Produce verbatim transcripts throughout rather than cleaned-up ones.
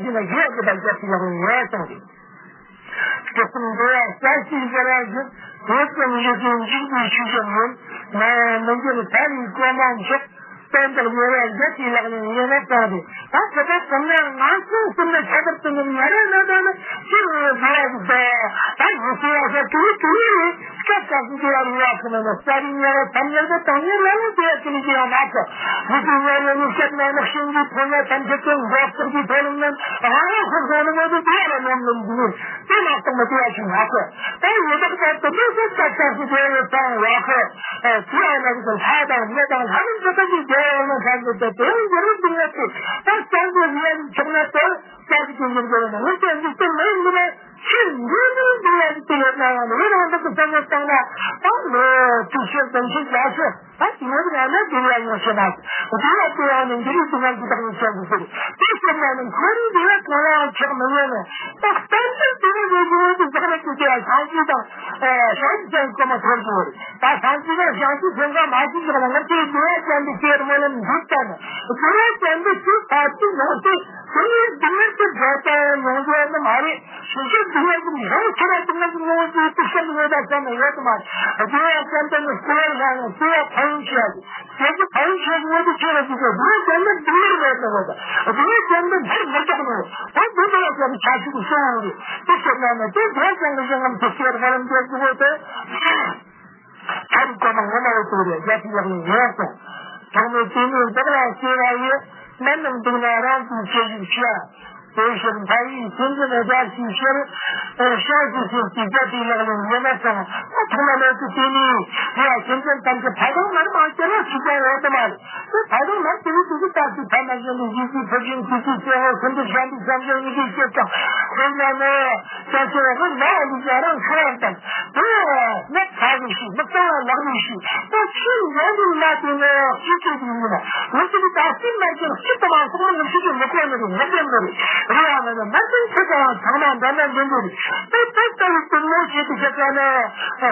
ཅི་ན་ཡོད་ཀྱི་དང་རྒྱབ་ཀྱི་ལག་ལེན་ཡོད་གསུངས་ཏེ། དྲི་བསུང་འདོད་ཡ་ས་གཅིག་ཟེར་བ་བཞིན་དེ་ཙམ་ཡོད་ཀྱི་འཇིག་པའི་ཆོས་ཅན་ཡིན། ང་ཡང་མི་འགྱུར་ས་ཡི་གོ་མ་མཆོག་སྟོན་པར་ཡོད་པ་རྒྱབ་ཀྱི་ལག་ལེན་ཡོད་ན་གསུངས་ཏེ། ད་ཁོ་པ་ཚང་མས་ང་ཚོ་གསུམ་ནས་ཁྱད་པར་དུ་ནི་ཉ་ར་ན་ད་ནི་ཅི་རུ་འདོད་ཡ་ཟེར། ད་ཡོད་ཀྱི་ཡ་ས་དུ་དུ་ཡི་སྐབས་སྐབས་སུ་དེ་ཡང་ཡོད་ཁོ་ན་ནི་ས་རི་ཉ་ར་ཐམས་ཅད་དུ་དང་ཉིད་ལ་ལུས་དེ་ཡ་ཅི་ནི་ཅི་ཡང་མ་ཁོ། མི་དེ་ཉ་ར་ནི་སྐྱབས་གནས་ལག་ཤིང་གི་ཕོ་ཉ་ཐམས་ཅད་དུ་འགོག་ཚོགས་ཀྱི་ཐོག་ལ་ནི་རང་རང་ཁོ་ཁོ་ནི་མོ་དེ་དེ་ཡ་ལ་ནོམ་ནོམ་འདུག་དེ་མ་གཏོགས་མི་དེ་ཡ་ཅི་མ་ཁོ། ད་ཡོད་པ་ད་དུ་དེ་ཚོ་སྐབས་སྐབས་སུ་དེ་ཡ་ཡོད་ཙང་ཡོད་ཁོ། དེ་ཡ་ན་གི་ལྷ་དང་མི་དང་ལྷ་རིགས་ཚོ་ད་ཅི་དེ་ཡ་ཡོད་ན་ཁ་ཟེར་ཏེ་དེ་ཡང་འགྱུར་རིགས་འདི་ཡ་ཅི་ད་སྐྱབས་སུ་ཡ་ཆོག་ན་དེ། ལྟ་ཞིག་ཏུ་འགྱུར་དགོས་ན་ངེས་ཅན་འཇིག་རྟེན་མི་ཡིན་ན་ཆེས་འདུས་མི་འདུས་ལ་ཞིག་ཏུ་ཡོད་ན་ཡང་ལུས་རང་དུ་བསམ་བློ་བཏང་ན་ད་ལོ་དྲུག་ཅུ་བདུན་ཅུ་བརྒྱད་ཅུ་ད་ཅི་ཡོད་ན་ན་འདུལ་བ་ཡོང་ཤེས་ན་འདུལ་བ་དེ་ཡང་ནི་འདི་རིགས་དུ་ངམ་གྱི་བདག་ཉིད་ཅན་དུ་ཟེར། དེ་ཟེར་ན་ནི་ཁོ་རང་འདུལ་བ་གང་ལའང་ཆགས་མི་ཉན་ནས་ད་གཏན་ཚིགས་དེ་རིགས་ལས་བྱུང་བའི་ཟག་རེད་ཀྱི་དེ་ཡང་བྱང་ཆུབ་དང་བྱང་ཆུབ་ཅན་གོ་མ་ཐོར་དགོས་རེད། ད་བྱང་ཆུབ་དང་བྱང་ཆུབ་ཅན་གོ་མ་ཞིག་ཡོད་ན་ང་ཚོའི་འདུལ་བ་ཅན་དུ་སྐྱེ་སྨོན་ལམ་འདུག་ཀྱང་ནི་འདུལ་བ་ཅན་དུ་ཞིག་ད་ཅི་ཡོང་སྟེ། དེ་ནི་སྡུག་བསྔལ་གྱི་སྒྲ་ཙམ་ཡོང་རྒྱུ་ནི་མ་རེད། ཞིང་ཆེན་སྡུག་བསྔལ་གྱི་རང་ཁྱེད་རང་སྡུག་བསྔལ་གྱི་ངོ་བོ་དེ་དུས་གསུམ་ཡོད་པ་ཙམ་ཡང་ཡོད་དུ་མ་རེད། སྡུག་བསྔལ་ཙམ་དུ་ནི་སྐྱེ་བ་ལ་ཡང་སྐྱེ་བ་ཕན་ཡོན་ཆེ་བ་རེད། དེ་ཚོ་ཕན་ཡོན་ཆེ་བའི་ངོ་བོ་ཁྱེད་རང་ཅིག་གིས་སྡུག་བསྔལ་ཙམ་ནི་སྡུག་བསྔལ་མེད་པ་ཡོད་པ། སྡུག་བསྔལ་ཙམ་ནི་འདིར་མི་རྟོགས་ནོ། ད་སྡུག་བསྔལ་ཙམ་ཆ་ཞིག་གི་སོང་བ་རེད། དེ་ཟེར་ན་ནི་དེ་སྡུག་བསྔལ་ཙམ་གྱི་ཞིང་ངམ་དུ་སྐྱེ་བ་ལམ་འདས་ཀྱི་འོག་ཏུ། ཐར་གོ་མ་ངོ་མ་ཡོད་དུ་རེད་རྒྱ་ཆེ་ཡག་ནས་ཡོད་སོང་། ཐོག་མའི་དུས་ནས་བདག་ལ་སྐྱེ་བ་ཡོད། མ་རྣམས་སྡུག་ན་རང་གིས་སྐྱེ་བཞུགས་བྱ། དེ་ཕྱིར་མཐའ་ཡས་སེམས་ཅན་བདག་གིས་ཤེས། ཤོག་ཟེར་ཟེར་གྱི་རྒྱ་ཆེ་ཡག་ནས་ཡོད་ན་སོང་། ཐོག་མ་མེད་དུས་དེ་ནས་དེ་ཡང་སེམས་ཅན་ཐམས་ཅད་ཕ་དང་མར་མ་སྐྱེ་ན་སུ་ཀྱང་ཡོད་དུ་མ་རེད། དེ་ཕ་དང་མར་དེ་བས་དེ་གི་ལྟར་གྱི་ཐ་མ་གཞན་དུ་ཡིད་ཀྱི་ཕུར་ཤིང་དུས་ཀྱི་སྐྱེ་བོ་སེམས་དུ་བྱ་འདི་བྱ་འདི་ཡིད་ཀྱི་སྐྱེ་ཀྱང་ཁོ་ན་ནས། ཀྱང་ཁྱོད་རང་ལ་ལུས་ཀྱང་རང་ཁ་རང་དང་། དེ་ནས་ཁ་རུ་ཞིག་མི་གཙང་བ་ལག་རུ་ཞིག་ད་ཆུ་འདྲ་འདི་ལ་དེ་ནས་ཤི་ཆོས་དེ་ཡིན་ན། ང་ཚོ་གི་ད་སྲིད་མ་ཅན་སྤྱི་ལྟ་བ་སོགས་ནི་ཤི་ཆོས་མི་གོ་ནི་རེད། མི་ལྡན་ནི་རེད། རེ་བ་ན་ནི་མ་ཟིན་ཚེ་གང་ཚང་མ་འདྲ་ན་འདྲ་འདྲ་རེད། དེ་ད་ལྟ་བུའི་དུ་མོ་ཆེད་དུ་བཤད་ཀྱང་ན་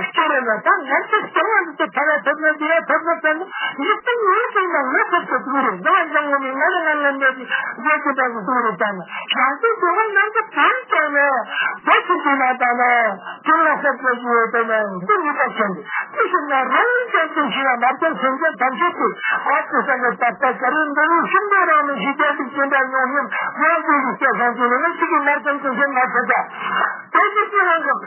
སྐྱོ་རེད་ན། ད་ང་ཚོ་གཙང་བ་ཟིན་ཏེ་ཐ་ན་ཐོབ་ན་འདི་ཡ་ཐོབ་ན་ད་ནི་ཡིད་དུ་ངོས་བཟུང་ན་ང་ཐོབ་ཏུ་དུ་རེད། ང་བཟང་བོ་མིན་ང་ལ་ང་ལ་འདྲ་གི་རྒྱལ་གྱི་འདྲ་གི་དུ་རེད། ད་ནི་ཡང་དུ་དུ་བ་ནང་དུ་དོན་དང་ནི་བོད་ཀྱི་དུ་ན་ད་ནི། དེ་ལ་སོགས་པའི་ཡོད་པས་ན་འདི་ཉིད་པ་ཅན་དེ་ཕྱིར་ན་རང་ཡུལ་ཅན་དུ་ཞི་བ་མ་བརྟེན་སེམས་ཅན་ཐམས་ཅད་དེ་ཨ་ཏི་སང་གི་ད་ལྟ་ཀ་རི་འདི་རུ་ཤིང་རྟ་རང་མི་ཞིག་རྒྱལ་དུ་སྐྱེ་འདྲ་མྱོང་སྙམ་ཡང་དུ་ཞིག་སྐྱེ་སོང་དུས་ནི་ངས་ཅི་གི་མར་ཀུན་ཀུན་སེམས་མ་ཆོད་ཀྱང་དེ་ཚོ་ཅི་རང་གི་དེ་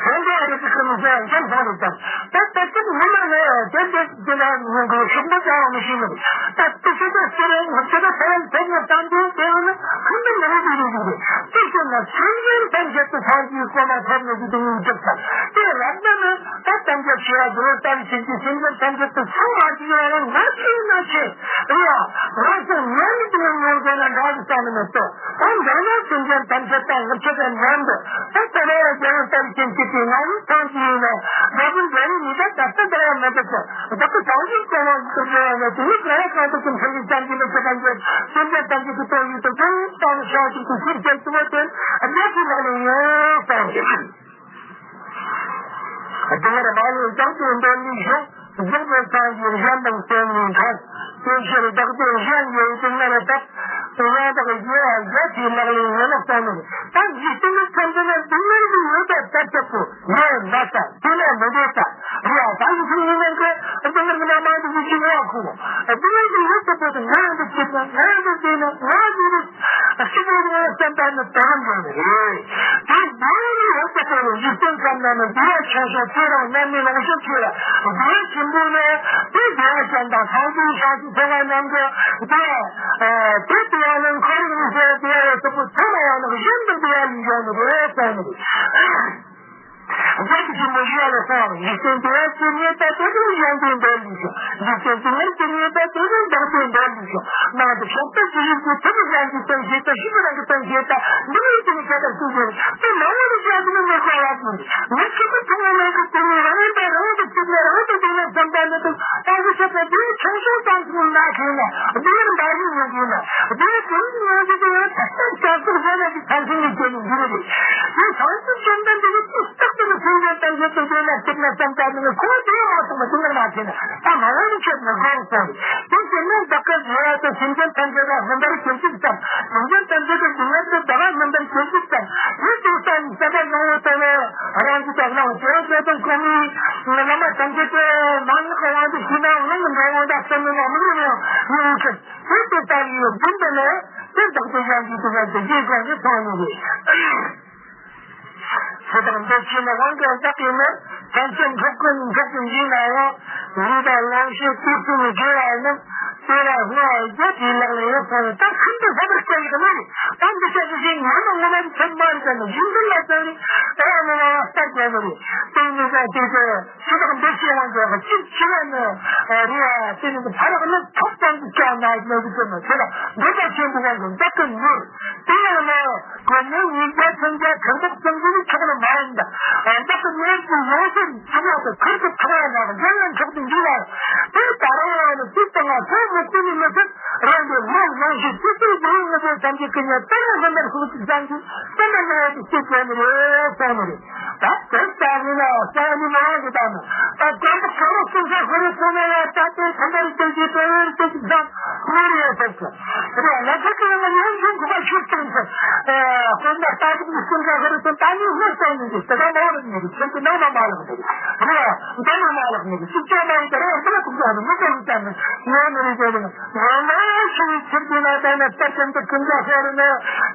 འདྲ་རེད། ཅི་ཀུན་སེམས་འཇམ་སོང་རེད་ཀྱང་ད་ལྟ་ཅིག་མི་མ་ནས་དེ་འདྲ། དེ་ལ་ངོ་གོ་ཤུགས་པ་ཅང་མི་ཤེས་ནས། ད་དེ་ཤེས་ད་ཤེས་རེད། ངོ་ཤེས་ད་ཤེས་རེད། དེ་ངོ་བསམ་དུས་དེ་ཡང་ན་ཁུངས་མི་ནུས་པའི་རིགས་རེད། དེ་ཤེས་ན་སེམས་ཅན་ཐམས་ཅད་དུ་སངས་རྒྱས་གོ་མ་ཐོབ་ནས་ཀྱི་དེ་ངོ་འཇུག་ས་དེ་རབ་ན་ནི་ད་ཐམས་ཅད་ཤེས་པ་དེ་ལྟར་ཕྱིན་གྱི་སེམས་ཅན་ཐམས་ཅད་དུ་ཚང་མ་ཅིག་ཡོད་ན་ང་ཆེས་ན་ཆེ་རེད་ཡ། རང་སོང་ངན་ནི་དེ་ངོ་དགོས་ན་འདྲ་གི་བསམ་ནས་ལྟོས། ཨོ་འདྲ་ན་སེམས་ཅན་ཐམས་ཅད་དང་ངར་ཆ་དང་མཉམ་དུ་ད་ལྟ་རེ་བ་རྒྱལ་བ་ལྟར་ཅན་གྱི་དེ་ང་ཡི་ཐང་གི་ཡིན་ན་རྒྱལ་པོ་འདྲ་ནི་མི་ད་ད་ལྟ་འདྲ་བ་མེད་པ་ཚོ་བདག་པོ་བྱང་ཆུབ་སེམས་དབང་གི་འདྲ་བ་ནི་དེ་ནི་ག་ཡ་གང་དུ་ཀུན་ཁྱེར་གྱི་ཅང་གི་མི་ཚེ་གང་གི་སེམས་ཅན་ཐམས་ཅད་ཀྱི་དོན་ཡིན་དུ་ཀུན་བཏང་ནས་བྱང་ཆུབ་ཀྱི་ཕྱིར་སྐྱེལ་ཐུབ་པ་དེ་རྒྱལ་སྲས་ལག་ལེན་ཡིན་གསུངས། སྡུག་བསྔལ་མ་ལུས་བདག་ཏུ་འདོད་ལུས་ཤོག་བཟུང་བའི་སངས་རྒྱས་གཞན་དང་བསྟེན་ནས་འཕྲད། དེ་ཕྱིར་བདག་བསྟེན་གཞན་ཡོད་དུ་སྔར་བཏབ། དབང་བདག་རྒྱལ་བ་རྒྱལ་ཆེའི་ལག་ལེན་ཡོད་ན་གསུངས་ནས། ད་འཇིག་རྟེན་གྱི་ཁམས་འདི་ན་སྡུག་བསྔལ་གྱི་ཡོད་པ་ལྟར་ཆགས་པོ་ཡོད་ན་ས་དེ་ལས་མི་འདོད་ས་རེད་ཡ། ད་ཡིད་ཆེས་ཡིན་ན་གི་སྡུག་བསྔལ་གྱི་མ་མང་དུ་ཡིད་ཆེས་ཡོད་ཁུ་སྡུག་བསྔལ་གྱི་ཡོད་པ་པོ་དེ་ང་ཡང་དུ་སྐྱིད་ན་ང་ཡང་དུ་བདེ་ན་ང་ཡང་དུ་སྐྱིད་པོ་དེ་ང་བསམ་པ་ནི་དོན་འགྲོ་ནི་རེད། དེ་འདི་ནི་ཡོད་པ་དེ་ནི་འཇིག་རྟེན་ཁམས་ན་ནི་འདི་ཡ་ཆ་ཤོག་ཁྱེད་རང་རྣམ་སྨིན་ལོངས་སྤྱོད་ཆེ་བ་འདི་ཡ་ཆེན་པོ་ནི་དེ་འདི་ཡ་ཅན་དང་ཚང་ཚིང་ཤང་ཚིག་ཚེ་བ་རྣམས་ཀྱི་དེ་དེ་དེ་ཡ་ནི་ཁོར་ཡུག་ནི་ཟེར་དེ་ཡ་ཡོད་སོག་པོ་ཚང་མ་ཡང་ནི་གཞན་དུ་འདི་ཡ་ཡིན་འཇོག་ནི་རེད་གསུངས་ནི་རེད། རྒྱལ་གྱི་ཆེན་པོ་ཞི་བ་ལྷ་གསུངས། འཇིག་རྟེན་དུ་ཡང་སྐྱེ་ཉེས་པ་དེ་ཚོ་གཞན་དོན་འདོད་ལུགས་སོ། འཇིག་རྟེན་དུ་ཡང་སྐྱེ་ཉེས་པ་དེ་ཚོ་བདག་དོན་འདོད་ལུགས་སོ། ནང་དུ་ཕྱོགས་པ་ཅི་ཡིན་གྱི་ཐུབ་པའི་རང་གི་དོན་བྱེད་དང་ཤེས་པའི་རང་གི་དོན་བྱེད་དང་འདི་ཡིན་ཀྱི་ནི་ཁྱད་པར་སུ་ཡོད་དེ་མ་འོངས་པའི་ཆ་དེ་ནི་མི་གོ་བ་ཀུན་ངས་ཁྱེད་ཚོ་ཐུབ་ངེས་མེད་ཀྱི་དེ་ནི་རང་ཡིན་པ་རང་དུ་ཐུབ་ནས་རང་དུ་འདུག་ནས་བསམ་པ་ནི་དང་ད་གི་ཆ་དེ་དེ་ནི་ཆུང་ཆུང་ཙམ་ཞིག་མ་ཤེས་ན་འདི་ཡིན་པ། ཡོང་གི་ཡིན་ན། དེ་ནི་དེ་ནི་ཡོང་གི་དེ་ཡང་ཐག་ཆོད་ཆགས་སོང་ཟེར་ན་དེ་ཕན་ཚུན་གྱི་སྐྱོན་ནི་འདི་རེད། དེ་བྱང་ཆུབ་སེམས་དཔའ་འདི་ནི་ཏིག་ཏག་ཏུ་ནི་སེམས་ཅན་ཐམས་ཅད་དུ་དེ་ལ་སྐྱིད་ན་བསམ་བཏང་ནི་ཁོ་དེ་ཡང་མ་སོང་བ་དེ་ནི་མ་བྱས་ན་ད་མ་འོངས་ནི་ཆོད་ནི་དགོངས་སོང་རེད། དེ་བྱས་ན་བདག་གི་ཉེ་བ་དང་སེམས་ཅན་ཐམས་ཅད་ལ་སྨིན་པར་གྱུར་ཅིག་ཙམ། སེམས་ཅན་ཐམས་ཅད་ཀྱི་སྡུག་བསྔལ་དུ་བདག་སྨིན་པར་གྱུར་ཅིག་ཙམ། དེ་ལྟ་བུའི་བསམ་པ་བཟང་བོ་དེ་ལ་རང་གི་དག་སྣང་བྱེ་བ་དང་གོང་མའི་བླ་མ་ཐམས་ཅད་ཀྱི་མ་ངག་གི་དབང་དུ་བྱས་ན་འོང་གི་འགྲོ་འོང་དང་སེམས་ནི་མ་མི་རུང་ཡང་མི་འོང་ཕྱིར། དེ་དེ་ལྟ་བུའི་རྒྱུན་དུ་ནི་དེ་བདག་ཏུ་ཡང་གིས་དེ་བས་དེ་རྗེས་གང་གིས་མཐོང་ནི་རེད། ཚེ་དང་འདོད་ཆེན་ནི་དབང་གིས་བདག་གིས་ནི་ཐམས་ཅད་འཕྲོག་ཀུན་འཕྲོག་ཏུ་འཇུག་ནའང་ལུས་དང་ལོངས་སྤྱོད་དུས་གསུམ་དགེ་བ་རྣམས་དེ་ལ་བསྔོ་བ་བརྒྱ་བྱིན་ལག་ལེན་ཡོད་ཚང་ད་ཤིན་ཏུ་བསམ་པར་བྱ་ཡི་གི་མ་རེད། ད་འདི་ཆ་ཞིག་ཞིག་ཉོན་མོངས་པ་ཚད་མར་བྱས་ནས་རྒྱུན་འཛིན་ལ་བརྩོན་རེད། ཨེ་མི་མང་བ་ལྟར་དགོས་པ་རེད། དེ་ནི་ཀྱང་དེ་ཚོ་ཚེ་དང་འདོད་ཆེན་དབང་གིས་གཅིག་ཆེ་བ་ནི་རེད་བ། དེ་ནི་ཕ་རག་ནི་ཐོབ་ཙམ་གྱི་སྐྱོན་ན་ནི་ཟིག་གི་ནི་ཚེ་དང་འདོད་པ་ཆེན་པོའི་དབང་གིས་འདོད་ཀྱི་ནི་དེ་ཡང་ནི་གོ་ནི་ཡིན་རྒྱ་ཆེན་རྒྱ་གང་ཐོབ་ཙམ་གྱི་ནི་ཆོག་ནི་མ་ཡིན་ད། འདོད་ཀྱི་ནི་གི་ཡོངས་སུ་ཚང་བ་དང་ཁུར་གྱི་ཐོག་ཡང་ན་གཞན་ལ་འཕྲོག་ཏུ་འཇུག་ལ་དེ་ལྟར་ཡང་ནི་དེ་ལྟ་ང་ཚོ་མི་ཚེ་ནི་མི་ཚེ། རང་གི་ལུས་ནང་བཞིན་ཇི་སྲིད་འབྱུང་བའི་དངོས་པོ་ཐམས་ཅད་ཀྱི་ཉེ་བར་ན་བསམ་པར་ཤོག་ཅིག་བསམ་གྱིས་བསམ་པར་གནང་བ་དེ་སྲིད་དོན་རེད་གསུངས་ནི་རེད། ད་དེ་ལྟ་ནི་ན་གསང་བ་ནི་མ་འོངས་ཀྱི་དང་ནི་ད་དཀོན་པོ་ཁོ་རང་སེམས་ཅན་ཁོ་རའི་ཚོགས་ནང་ལ་ད་དེ་ཐམས་ཅད་ཀྱི་དོན་རེད་ཅེས་ཀྱི་བསམ་ངོ་རེ་ཡོད་ཟེར་ཟེར། རེད་ལ་ཁ་ཀྱི་ཡང་ཡང་ཞུང་གོ་བ་ཆུ་སྟེང་ཟེར། དཔེར་ན་ད་དེ་སེམས་ཅན་ཁོ་རའི་ཚོགས་ད་ནི་ལྷོད་སོང་ནི་རེད། དེ་ག་མ་འོངས་ནི་རེད། ཁྱེད་ཀྱི་ནང་ན་མ་ལགས་ནི་རེད། རེད་འདི་ནི་མ་ལགས་ནི་རེད། སེམས་ཅན་མ་ཡིན་པར་ཡང་འདི་ལ་ཀུན་རྫོབ་ནི་མི་དགོས་ནི་ཙམ་ནི་ངོ་ནི་རེད་ཟེར་ནི། ང་ལ་ཞི་བའི་ཕྱིར་དེ་ན་ད་ནི་རྩ་ཅན་དུ་ཀུན་རྫོབ་ཤོར་ནས་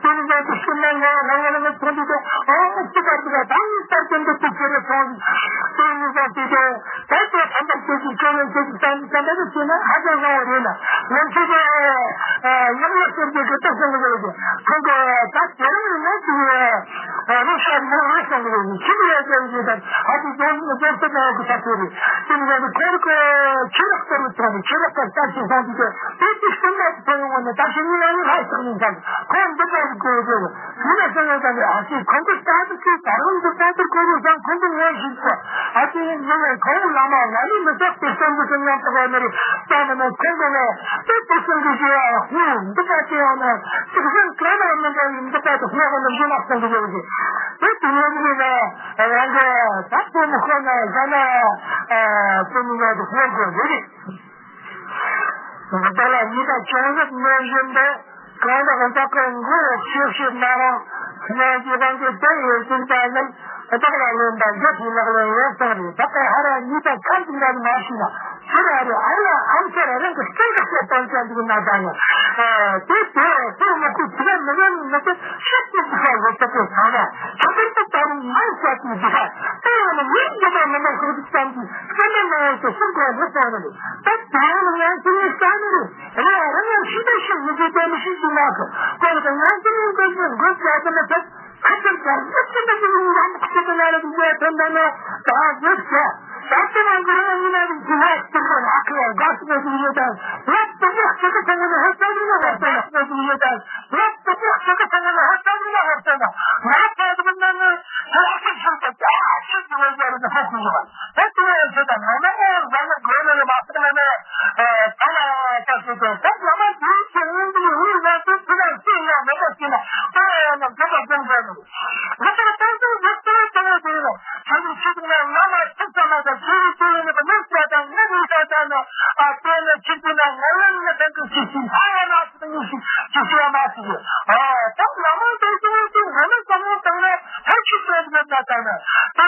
དེ་ནི་ཡང་དུ་ཤི་ན་ང་ང་ལ་ནི་ཚོང་དུ་དེ་ཨང་ཅི་གར་དུ་ད་ནི་རྩ་ཅན་དུ་དུ་ཁྱེར་རེ་ཚོང་དེ་ནི་ཡང་དེ་དེ་ད་དེ་ཐམས་ཅད་ཀྱི་ཁྱོད་ལ་ཁྱེད་ཀྱི་བསམ་བསམ་པ་དུ་བྱས་ན་ཧ་ཅང་བཟང་བ་རེད་ན། ང་ཚོ་གི་ཡག་ལ་སེམས་ཀྱི་གི་ཏོག་ཙམ་གི་རེད། ཁོང་གི་ད་དེ་རིང་ནི་ང་ཚོ་གི་རེད་ཤག་ནི་ང་ཚོ་གི་རེད། ཁྱེད་ཀྱི་ཡག་ཅན་གྱི་ད་ཧ་ཅང་བཟང་ནི་བཟང་སེ་ན་གི་ས་ཁྱོད་རེད། དེ་ནི་ང་ཚོ་ཁོར་གི་ཆོས་ལག་ལྟ་བུ་ཚོགས་ནི་ཆོས་ལག་གི་ལྟ་ཞིག་བཟང་གི་དེ་དེ་སེམས་ལ་ཐོན་ཡོང་བ་ནི་ད་ཞིག་ནི་ང་ནི་ལྷ་ཞིག་ནི་ད་ཁོང་འདི་ལྟ་བུ་གི་རེད། ཡིན་ན་སེམས་ལ་ད་ནི་ཨ་ཅེ་ཁོང་གི་ལྟ་བུ་ཚོས་ད་རུང་འདི་ལྟ་བུ་གོ་རུ་བཟང་ཁོང་གི་ངོ་ཞིག་གོ། ཨ་ཙི་ཡིན་ནའི་ཁོང་བླ་མ་ང་ནི་མི་ཚོགས་པའི་སེམས་ཀྱི་སེམས་ཉམས་རྟོགས་པ་ནི་རེད། ད་མིན་ན་ཁོང་གི་ནི་དེ་དེ་སེམས་ཀྱི་ཞེ་བ་ཧུ་འདི་ག་དེ་ཡང་ནི་ཅིག་ཤིང་གང་ན་མི་འདྲ་བའི་འདི་ག་དེ་ཧུ་ག་ནི་ཞེ་མ་སེམས་ཀྱི་ཞེ་བ་ཞེ་དེ་དེ་ནི་ནི་ནི་རང་གི་ད་ཕོ་མོ་ཁོ་ན་ཟ་ན་ཕོ་མོ་ན་དེ་ཧུ་གོ་རེད། བདག་ལ་ཉེས་པ་བྱུང་རབས་ནོར་བཞིན་དུ། གང་དག་བདག་གི་མགོ་བོ་ཤེས་ཤེས་ན་རང་། སྨན་གྱི་དབང་གིས་དེ་ཡི་བྱིན་པ་རྣམས། བདག་ལ་ལོན་པ་བརྒྱད་ཀྱི་ལག་ལེན་ཡོད་ཙང་རེད། བདག་གི་ཧ་ར་ཉེས་པ་ཁམས་ཀྱི་འདྲ་མ་ཤེས་ན། ཕྱིར་ཨ་རེ་ཨ་རེ་ཨམ་ཆར་རང་གི་སྤྲིན་གྱི་ཚེ་སྟོན་ཅན་འདུག་ན་ད་ནི། དེ་དེ་དེ་མི་ཁུ་ཚིག་མི་ཉན་མི་ཚེ་ཤེས་ཀྱི་འདུག་ལོ་ཚོད་དེ་ཚང་མ་ཁྱད་པར་དུ་ད་རུང་མང་བཤད་ཀྱི་འདུག་དེ་ཡང་ནི་མིའི་འདུ་མ་མི་འདུག་ཤོག་ཅིག་ཙམ་གྱིས་སེམས་པ་ནང་དུ་སེམས་ཁོང་མི་གཏོང་ནི་རེད། ད་དེ་ཡང་ནི་ང་ཚོ་ནི་ས་ནི་རེད། རེད་རེད་ང་ཤི་ད་ཤི་མི་དགོས་པའི་མི་ཤི་ཞིག་མ་གི་ཁོང་གི་ང་ཚོ་ནི་མགོ་ཚོས་མགོ་བྱ་གི་མི་ཐུབ། ཁ་ཆེར་ཀྱང་མི་ཤི་ད་ཤི་ཡིན་ཡང་ཁ་ཆེར་ན་རེ་དུ་ཡོད་དོན་དང་ནི་ད་ཡོད་ཀྱང་ད་ལྟ་ང་ཚོ་ནི་ཡིན་ན་རེ་ཞི་ལ་ཤི་དགོས་ལ་ཁི་ཡང་དགའ་སི་ནི་ཡོད་དང་ལ་དུ་ཡོད་ཤི་གི་ཐང་ནི་ཧ་ཅང་ཡིན་ན་ཧ་ཅང་ཡོད་དང་ལ་དུ་ཡོད་ཤི་གི་ཐང་ནི་ཧ་ཅང་ཡིན་ན་ཧ་ཅང་ཡིན་ང་ཚོ་ནི་ད་ལྟ་ཤི་ད་ཤི་དགོས་ཡོད་རེད་ཧ་ཅང་ཡོད། ད་དེ་ཡང་ཞེས་དང་ང་མ་ཨེ་ཟ་ནི་དགོས་ནི་མ་ཟ་ནི་ནི་ད་ལ་ད་ཞེས་དང་ད་ང་མ་དེའི་ཆེད་ངན་པའི་འུར་ཟ་དེ་དེ་ལ་སུས་ཡང་མེད་པ་ཞིག་ན་ད་ཡང་ན་མགོ་པ་ཀུན་དགོས་ནི་ང་ཚོ་ཏང་ཏང་ཡོད་དེ་ལ་ཏང་ཡོད་དེ་ལ་ད་ནི་ཆེད་དུ་ང་ང་མ་ཐུག་ས་མ་ད་ཞེས་ཞེས་ནི་ག་ནི་ས་ད་ནི་རུ་ས་ད་ནི་ཨ་དེ་ནི་ཆེད་དུ་ན་ང་ཡང་ནི་ད་གི་ཞིག་ཞིག་ཨ་ཡང་ན་ད་ནི་ཞིག་ཞིག་ཞིག་ཡང་མ་ཞིག་ཨ་ད་ང་མ་ད་ཞེས་ཞེས་ང་མ་ད་ནི་ད་ནི། ད་ཅི་ཟེར་ན་ད་ནི་ད་ནི་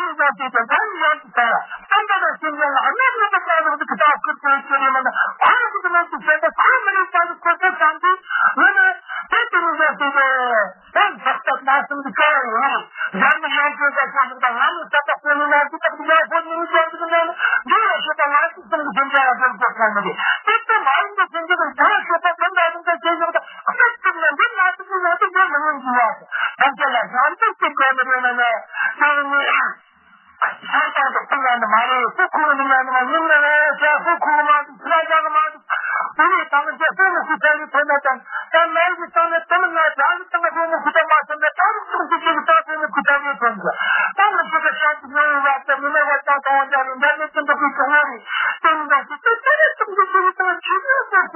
ད་ཅི་ཟེར་ད་ནི་ཡང་ཅི་ཟེར་བསམ་པ་དང་སེམས་ཅན་ལ་གནོད་པ་དང་བཀྲག་དང་གི་བདག་སྐུར་དུ་བྱེད་ནས་མ་ན་ཁོ་རང་གི་ནང་དུ་བྱེད་པ་ཁོ་མི་རིགས་པ་ནི་ཁོ་ཚོ་བསམ་དུས་ང་ནི་དེ་ལྟ་བུ་ཟེར་དུས་ནི་ད་ཟག་བཅས་ན་གསུམ་གྱི་སྐྱོ་བ་ཡོད་ནི་ཡར་ནི་ཡང་ཅི་ཟེར་ཁོ་ཞིག་དང་ང་ནི་ད་ལྟ་ཁོ་ནི་ང་ཅི་ལྟ་བུ་ཡང་ཁོ་ནི་ཡང་ཅི་ཟེར་ནས་འདི་ལ་ཤེས་པ་ང་ཅི་གསུམ་གྱི་སེམས་ཅན་ལ་སྐྱོ་བ་ཁོ་མི་རེད། དེ་ལྟ་མ་ཡིན་པའི་སེམས་ཅན་གྱི་ང་ཤེས་པ་སེམས་ཅན་ལ་སྐྱོ་བ་ཁོ་མི་རེད། ད་ལྟ་ང་ཚོ་ང་ཚོ་ང་ལ་ཡང་ཅི་ཅི་དགོས་མི་རེད་ན་ནི། དེ་ནི་ས་དང་དུ་ཕུལ་ཡང་ནི་མ་རེད། སུ་ཁུར་ནི་ཡང་ནི་མ་ཉུང་ན་ནི་ས་སུ་ཁུར་མ་འདུག་ཕྱི་ལ་ཡང་མ་འདུག་དེ་ནི་ད་ནི་ཅི་སེ་ནི་སུ་ཚ་ཡི་ཐོན་ན་ཙང་ད་ནའི་གི་སྟེང་ནས་དེ་མི་ང་རང་གི་སྟེང་ནས་ཕུལ་ནི་སུ་ཚ་མ་ཐོན་ན་ད་ནི་ཅུང་ཅི་ཅི་གི་ད་ཕུལ་ནི་སུ་ཚ་ཡི་ཐོན་ན་ད་ནི་སུ་ཚ་ཤ་ཅི་ཉོ་བ་ད་མི་ནི་བ་ད་ད་བ་ད་ནི་འདྲ་ནི་ཅི་འདུག་གི་ཅུང་བ་རེད། དེ་ནི་ད་སུ་ཚ་ད་ནི་ཅུང་ཅི་ཅི་གི་ད་ཅི་ནི་ད།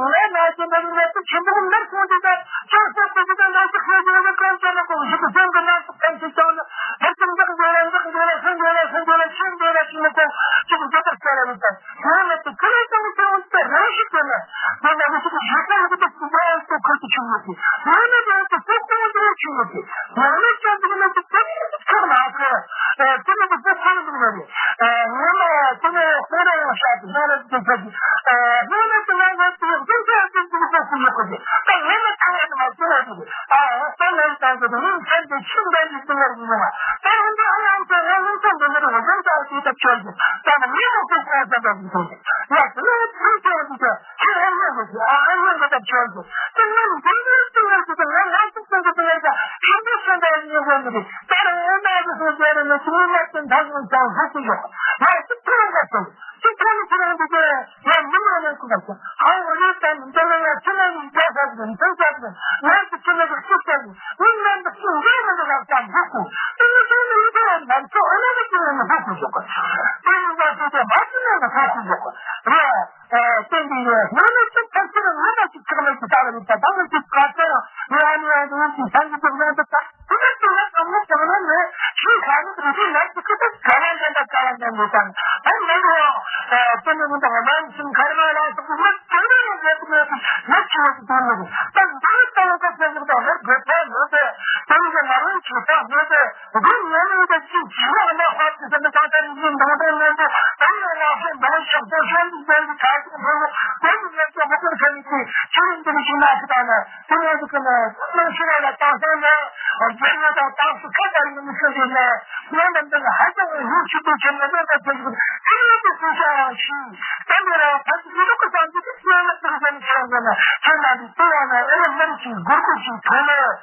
ངའི་ང་ཚོ་འདི་ནས་ཆེན་པོ་འདིར་སོང་དུས་ད་ཅང་སོགས་པའི་ཅི་ད་ང་ཚོ་ཁོང་ཚོ་ནི་གང་བྱས་ན་གོང་ཞིག་ཏུ་སེམས་ཀྱི་ནང་དུ་གཏམ་ཞིག་བྱུང་ན་ཧ་ཅང་འདག་འདོད་ལ་འདག་འདོད་ལ་སེམས་འདོད་ལ་སེམས་འདོད་ལ་ཆེས་འདོད་ལ་ཞིག་ནི་གོང་ཞིག་ཏུ་འདི་ལྟར་བྱས་ལ་ནི་ད། ཡང་ན་དེ་ཁ་ལག་ཚང་མ་ཚང་མ་དེ་རང་ཞིག་དེ་ནས་དེ་ནས་དེ་ཚོ་གི་ཞིག་ཁ་ལག་དེ་ཚོ་ཡང་དེ་ཁུར་དུ་ཆུད་ཡོད་དེ། ཡང་ན་དེ་དེ་ཚོ་ཁོང་ཚོ་ཆུད་ཡོད་དེ། ཡང་ན་ཅང་དེ་ནས་དེ་ཚོ་ཁོ་ན་ཁོ་དེ་ནས་དེ་ཚོ་ཁོང་དུ་ནས་ཡང་ན་དེ་ནས་ཁོ་རང་ཡང་ཤ་དེ་ཡང་ན་དེ་ཚོ་གི་ཡང་ན་དེ་ང་ང་དེ་དེ་ཚོ་དེ་ཚོ་ཁོ་ཡོད་ཁོ་དེ་ད་ཡང་ན་ཁོ་ཡང་དེ་མ་དེ་ནས་དེ། ཨ་ཨ་ས་ལ་ཡི་དང་དུ་ནི་སེམས་དེ་ཆུང་ལྡན་གྱི་སྤུན་ལ་ཡིན་ཡོང་བ། ད་ཡིན་དུས་ཨ་ཡང་དེ་ང་ཡིན་ཙམ་དུ་མི་རུང་བ་ཡིན་ཙང་དེ་ལྟར་ཆོས་ཀྱི་ད་ནི་མི་རུང་སེམས་ཁོང་ཙམ་དུ་ཡིན་ཐོག་ཡ་དེ་ནི་ཐུན་ཆོས་ཀྱི་དེ་ཁྱེད་ཨ་ཡོང་གི་དེ་ཨ་ཨ་ཡོང་གི་ད་ཆོས་ཀྱི་དེ་ང་ནི་དེ་ནི་སྤུན་ལ་ཡི་དེ་ང་ང་ཚོ་སྤུན་གྱི་སྤུན་ལ་ཡི་ད་ཧྲིན་པོ་སེམས་དུ་ཡིན་ཡོང་གི་དེ་ད་རུང་ཨེ་ན་གི་སོ་སོ་རུ་ནི་ཅི་མི་ལ་དེ་འདང་ངོ་ཅང་ཧུ་ཅི་ཡོད་ང་ཚོ་ཐུན་ལ་སོང་། ཅི་ཐོག་ནས་ཁྱེད་རང་འདི་གས་ཡང་མི་མང་ནས་ཁུ་བ་ཅན་ཧ་འོ་ནས་ད་ནི་འདི་ལ་ཡང་ཁྱི་ནང་གི་རྒྱ་ཟ་གི་འདི་ཟ་གི་ང་ཚོ་ཁྱི་ནང་གི་སུ་ཟ་གི་མི་ནང་གི་སུ་འདི་མི་འདི་ཟ་ཟ་འདི་ཁུ་དེ་ནི་དེ་ནི་མི་ཁྱེད་རང་ནམ་ཚོ་ཨ་ན་གི་ཁྱེད་རང་ནི་ཧུ་ཁུ་ཟོ་གི་དེ་ནི་ང་ཚོ་དེ་མ་ཁྱི་ནང་གི་ཧུ་ཁུ་ཟོ་གི་རེད། ཨ་བསྟན་པའི་ཡོད་སྣང་མེད་ཚུལ་ཐར་ཚུལ་ང་ད་ཅིག་ཆགས་མེད་ཀྱི་ལྟ་བ་རེད་ད་ད་ང་ཅིག་ག་ཚོད་ཡང་ང་ནི་ཡང་དེ་ཅིག་སང་གི་དེ་ང་ད་ད། དེ་ལྟར་དེ་ལ་བསམ་བློ་བཏང་ན་ནི་ཆོས་ཟེར་ནི་དེ་ལ་ཅི་ཁོ་ཐག་ག་ལ་འདྲ་འདྲ་ག་ལ་འདྲ་འདྲ་དང་ཨ་ནི་འགྲོ་ཨ་དེ་ནི་མི་འདུག་ང་ནི་ཤིང་ཁར་མ་ལ་སོགས་པ་དེ་ནི་ཡང་ཡོད་མོད་ཀྱི་ཡོད་ཆེ་བ་ཞིག་དོན་མི་རེད། ད་འདི་ལྟ་བུ་ཁ་ཤས་ཤིག་དང་ནི་དགོས་ཐག་ཡོད་པས་དེ་ནི་ང་རང་ཆོས་ཐག་ཡོད་པས་འདི་ཉན་ནས་ད་ཅི་ཇི་ལ་ན་ཧ་ཅི་ཟེར་ནི་ད་ལྟ་ནི་ཡིན་འདང་འདང་ངན་པོ་དེ་ནི་ང་ཚོ་འདང་ཤོག་པོ་ཤོག་འདི་ལྟ་བུ་ཁ་ཤས་འགྲོ་དེ་ནི་ངན་པོ་མི་དགོས་ཁ་ནི་ཅི་ཆོས་རིན་པོ་ཆེ་ཞིག་མ་ཤི་ད་ནི། དེ་ནས་དེ་ནས་རྣམ་ཤེས་ལ་བཏང་སྟངས་ནི་རྒྱལ་བ་དང་དྭགས་སུ་ཁ་བརྡ་ཡིན་མི་ཤེས་པས་ནས་ང་རྣམས་ཀྱང་ཧ་ཅང་ཡིད་ཆེས་པའི་ཆེད་ནས་ལས་ཀ་བྱེད་དགོས་ཀྱི་ཡོད་པའི་སྐད་ཆ་ཡང་ཞུས། ད་ནི་རང་ཕ་གི་ཡིན་ལུགས་ཀྱི་བསམ་ཚུལ་དེ་སྙན་ངག་ཏུ་བཟོ་ནས་བྱས་ནས་ཁྱེད་རྣམས་ཀྱི་ལྟེ་བ་ནས་ཨེ་རེ་མི་རིགས་ཀྱི་གུར་གུར་ཞིག་ཐོན་ནས་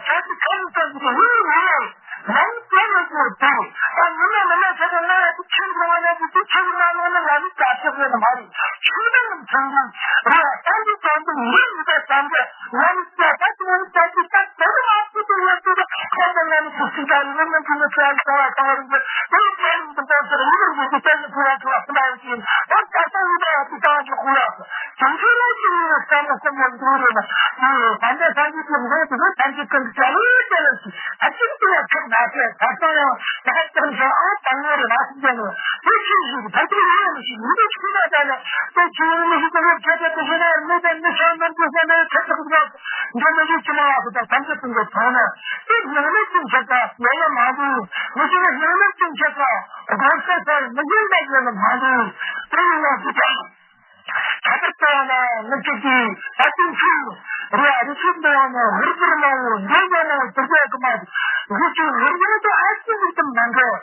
ཁྱེད་ཀྱི་ཁ་ཡིན་བསམ་གྱི་ཡིན་ཡིན་ནས། ལན་བྱས་ནས་ཀྱང་དེ་རེད། ད་མི་མེད་མི་མེད་ཆ་ཚང་ང་ཡང་དེ་ཁྱེད་ཀྱི་ངོ་ནས་དེ་ཁྱེད་ཀྱི་ནང་ལོགས་ནས་ང་ནི་དགའ་ཕྱོགས་ཡོད་ནི་མ་རེད། ཆོས་དང་མཐུན་པའི་རེད་བསམ་གྱི་བསམ་གྱི་ངས་མི་ཚེ་བསམ་གྱི་ང་ནི་བྱས་ད་དེ་ངས་བྱས་ཀྱི་ད་དེ་རུ་མ་ཐུབ་པའི་ཡོད་དུས་ད་ཁྱེད་ཀྱི་ང་ནི་དེ་སྲིད་ཀྱང་ངས་མི་འདི་ནི་བྱས་ཀྱི་བྱ་བ་བྱ་བ་རེད་འདི་དེ་ནི་བྱས་ནས་འདི་འདྲ་ཟེར་ངས་མི་འདི་བྱས་ཀྱི་ཐུབ་ཡ་ཐུབ་ཡ་ཐུབ་ཡ་ཡིན་ད་ད་ད་ཡིན་ད་ཡ་དེ་ད་ཡ་ཅིག་ཁུག་ཡ། དེ་ཚོ་ལ་ཅི་ཡིན་བསམ་ན་སེམས་ལ་འདུག་རེད་ལ། དེ་ནས་ད་ལྟ་སངས་རྒྱས་ཀྱི་ངོ་དེ་ཚོ་ཐམས་ཅད་ཀུན་གྱི་བྱ་བའི་དེ་ལ་ཅི་ད་ཅི་དེ་ལ་ཁྱབ་མ་ཁྱབ་ད་ལྟ་ཡང་ད་ལྟ་ཅང་ཞིག་ཨང་དང་ངོ་རེ་མ་ཟིན་ཀྱང་ནོ། དེ་ཅི་ཞིག་ད་ཅི་ཡིན་ཡང་མི་ཞིག་མི་འདུག་ཅི་ཁུལ་ན་ད་ལ་དེ་ཅི་ཡིན་མི་ཞིག་དེ་ལ་ཁྱབ་ཁྱབ་དེ་ཤེས་ན་མི་དང་མི་ཤ་མི་འདུག་ཟེར་ན་ཁྱབ་ཁྱབ་འདུག་འདི་མི་ཞིག་ཅི་མ་ལ་སོ་ད་ཐམས་ཅད་ཀུན་གྱི་ཐོག་ན་དེ་སྣང་མེད་ཅིང་ཁྱབ་པ་ཡོད་ལ་མ་འདུག་མི་ཞིག་ནི་སྣང་མེད་ཅིང་ཁྱབ་པ་དགོངས་པ་ལྟར་མི་འགྱུར་ལ་ཡོད་ལ་མ་འདུག་དེ་ཡིན་ལ་སོ་ད། ད་ལྟ་ལྟ་བ་ན་ང་ཅག་གིས་ད་ཐེངས་ཚུལ་རེ་རེ་ཚུལ་འདི་ཡང་ན་ཧུར་བར་མང་བོ་འདོན་ཡང་ན་ཟེར་རྒྱུ་གི་མ་རེད། ང་ཅག་ཧུར་བར་དུ་ཨ་ཙི་ཙི་ཙམ་མ་འགྲོ།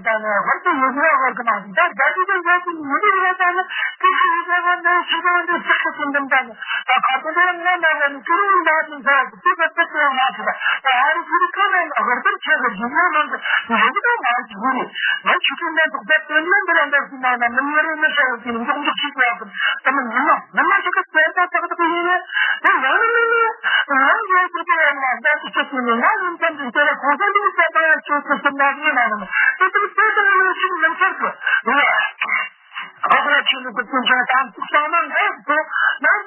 ད་ནི་ཧུར་དུ་ཡོད་ན་ཧུར་གི་མ་རེད། ད་ད་ཅི་ཙམ་ཡོད་ཙམ་ཡོད་ཙམ་ཡོད་ཙམ་ནི་ཏི་ཤི་ཡོད་ཙམ་ནི་ཤི་ཙམ་འདི་ཤི་ཁ་ཙམ་འདི་འདྲ་ནི་ད་ག་ཚོད་འདི་ང་ན་ང་ནི་ཀི་རུ་འདྲ་ནི་ཟེར་ཏི་ཙི་ཙི་ཙི་མ་ཤི་ད་ད་ཨ་རི་ཤི་རི་ཀ་ནི་ཧུར་བར་ཆེ་གི་ཡིན་ན་མང་གི་ཡོད་ཙམ་མ་རེད། ང་ཆུ་ཚོད་ལ་འདུག་པའི་དོན་ལ་འདི་ལ་འདྲ་ཞིག་ན་ན་མི་ཉེ་རུ་མི་ཤ་ཡོད་ཀྱི་མགྱོགས་མགྱོགས་ཤིག་ཡོད་ཀྱི་དེ་མི་ཉིན་མོ་མི་མ་ཞིག་གི་དེ་ད་ཐག་ཐག་ཡིན་ན་དེ་ཡང་ནི་མི་ཉེ་རང་ཡོད་ཀྱི་དེ་ཡང་ན་ཟླ་གཅིག་གཅིག་ནི་ང་ཡིན་ཙམ་གྱི་དེ་ལ་གོང་ས་འདི་ཚོ་ད་ཡང་ཆུ་ཚོད་གསུམ་ན་ཡིན་ན་ནི་དེ་དེ་དེ་ད་ཡང་ནི་ཤིང་མི་ཚར་གི་ཡིན་ན། ཁོ་ཁོ་ཆོས་ལུགས་ཀྱི་སྐྱོན་ཆ་དང་ཐུག་སོང་ན་ངས་ཁོ་ནང་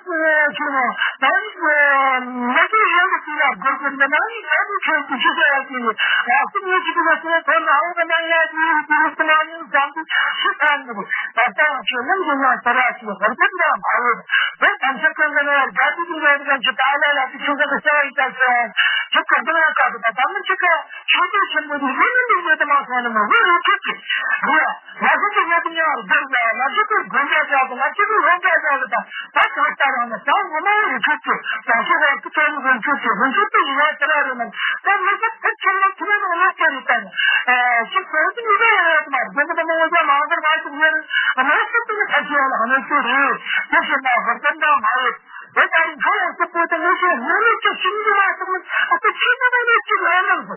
ཆོས་ནང་ནང་མ་གི་ཡོད་ཀྱི་ལ་སྒོར་སྒོར་འདི་ནང་ནས་ནང་ཆོས་ཀྱི་ཆོས་ཀྱི་ཡོད་ཀྱི་ལ་སུ་ཉིད་ཀྱི་ལ་སོ་ཁོ་ནང་ཨོ་ག་ནང་ཡ་ཀྱི་ཡོད་ཀྱི་ལུགས་ནང་ཡིན་ཙང་གི་ཤི་ཁ་ནི་ད་ལྟ་ཡང་ཆོས་ནང་གི་ཡང་ཟེར་ཡ་ཞིག་ཧོར་ཁྱིམ་འདྲ་མ་ཡོད་དེ་ཐམས་ཅད་ཀུན་གྱི་ནང་དགའ་སྡུག་གི་ཡོད་ཀྱི་ཅི་ད་ལ་ལ་ཀྱི་ཆོས་ཀྱི་གསལ་བའི་ལྟ་ཚུལ་ཡང་ཆོས་ཀྱི་འདི་ལ་བཀའ་གི་ད་ད་མི་ཆོས་ཀྱི་ཆོས་ཀྱི་ཆེན་པོ་འདི་ཡིན་ནི་འདི་ཡོད་དུ་མ་སོང་ནི་མ་ཧུ་རུ་ཁྱོད་ཀྱི་རེད། ང་ཚོ་གི་ཡོད་ཀྱི་ཉར་རྒྱུ་ལ་ང་ཚོ་གི་དགོན་པ་རྒྱག་གི་ང་ཚོ་གི་སློབ་གྲྭ་རྒྱག་གི་དང་ད་གང་ལྟར་ཡང་ན་ད་ངོ་མ་རི་ཁྲོད་ཀྱི་ད་ཚོ་ག་ཀི་ཏོ་ནི་དགོན་ཆོས་ཀྱི་དགོན་ཆོས་ཀྱི་ཡིན་ཡ་ཟེར་ར་རེད་ན་ད་ང་ཚོ་ཕལ་ཆེར་ན་ཐུ་ལ་ནང་ལ་ཆ་རེད་ད་ནི་ཞིག་གོང་དུ་མི་ལ་ཡོད་མ་རྒྱུ་མི་ད་མ་ངོ་ཚ་མ་ཟེར་མ་ཞིག་ཡོད་རེད། ང་ཚོ་གི་ཁ་ཆེ་ཡ་ལ་ང་ཚོ་རེད་དེ་བཞིན་ན་ཧོར་ཙམ་འདྲ་མ་ཡོད། དེ་ལྟར་འགྲོ་ཡང་སྲིད་པོ་དེ་ངེས་ཤེས་ངེས་མེད་ཀྱི་ཤིང་འདི་མ་ཐུབ་ནི་ཨ་ཙི་ཆེ་ས་མ་ནས་ཅིག་ལ་ནང་དུ་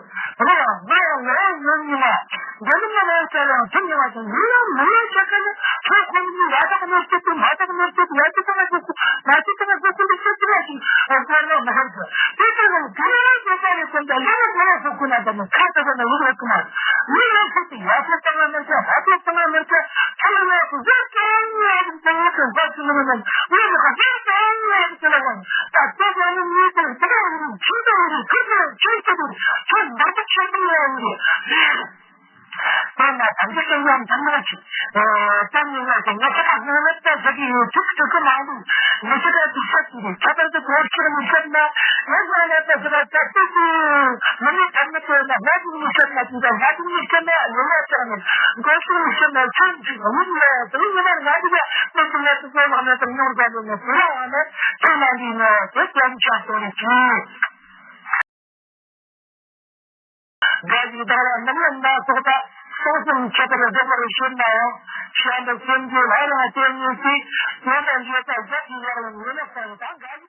རེད་ཡང་ང་ཡང་ང་ཡང་ངོ་ཉི་མ་འདི་ནི་ང་རང་ཚོ་ཡང་ཐུབ་ཉི་མ་དང་ཡིན་ཡང་མི་ལས་བྱེད་མཁན་ནི་ཁྱོད་ཁོང་གཉིས་ཡ་དག་ནོར་སྐྱིད་དུ་མ་དག་ནོར་སྐྱིད་ཡ་གཅིག་པ་ང་ཅིག་ཏུ་ ང་ཚོ་ཚང་མ་སོ་སོ་ལ་སོ་སོ་ལ་ཞིག་དགོས་རོགས་མ་ཧར་གི། དེ་ཚོ་ལ་དེ་ལ་སོ་སོ་ལ་སོ་སོ་ལ་ལ་ལ་སོ་སོ་ན་དང་ཁ་ཚ་ཚ་ན་འུར་འུར་ཀུ་མ། མི་ལ་སོ་སོ་ཡ་སོ་ཚང་མ་མི་ཚེ་ཧ་ཚོ་ཚང་མ་མི་ཚེ་ཚང་མ་ལ་སོ་སོ་ཚང་མ་ལ་སོ་སོ་ཚང་མ་ལ་སོ་སོ་ཚང་མ་ལ་སོ་སོ་ཚང་མ་ལ་སོ་སོ་ད་ཚོ་ཚང་མ་མི་ཚེ་ཚང་མ་ལ་ཁྱིམ་ཚང་མ་ཁྱིམ་ཚང་མ་ཁྱིམ་ཚང་མ་ཁྱིམ་ཚང་མ་ཁྱིམ་ཚང་མ། དེ་ན་དམ་པའི་སེམས་ཡང་དམ་པ་ཅིག་ཨ་དེ་ནི་ང་ཚོ་ང་ཚོ་ཁ་སྣང་མེད་པ་ཟེར་གྱི་ཡོད། ཐུག་ཐུག་གི་མ་འདུག་ང་ཚོ་ཁ་ཐུག་ས་ཅིག་རེད། ཁྱད་པར་དུ་སྒོར་ཕྱུགས་མི་ཤེས་ན་ང་ཚོ་ང་ཚོ་ཟེར་བ་ད་ལྟ་ཅིག་མི་མི་དམ་པ་ཚོ་ན་ང་ཚོ་མི་ཤེས་ན་ཅིག་ད་ང་ཚོ་མི་ཤེས་ན་ཡོད་ན་ཅང་མེད། སྒོར་ཕྱུགས་མི་ཤེས་ན་ཅང་ཅིག་མི་ཡིན་ན་དེ་ཡིན་ན་ང་ཚོ་ང་ཚོ་ང་ཚོ་ཚོ་ལག་ན་དང་མྱོང་རྒྱ་ལས་ན་དེ་རང་ང་ནས་ཚོ་ན་འདི་ན་དེ་ཅང་ཅང་ཚོ་རེ་ཅིག་དགའ་བཞིན་དང་ར་ནམ་ཡང་མ་སོགས་པ་གསུང་གསུམ་ཁྱད་པར་ལྡན་པར་ཤེས་ནའང་། གཞན་དུ་སེམས་ཀྱི་ལྷ་རང་སྟེང་ཉིད་ཀྱིས་ཉོན་དང་འགྱོད་པ་བཞག་གི་ཡར་ལ་ངོ་ལ་སོང་དང་དགའ་བཞིན།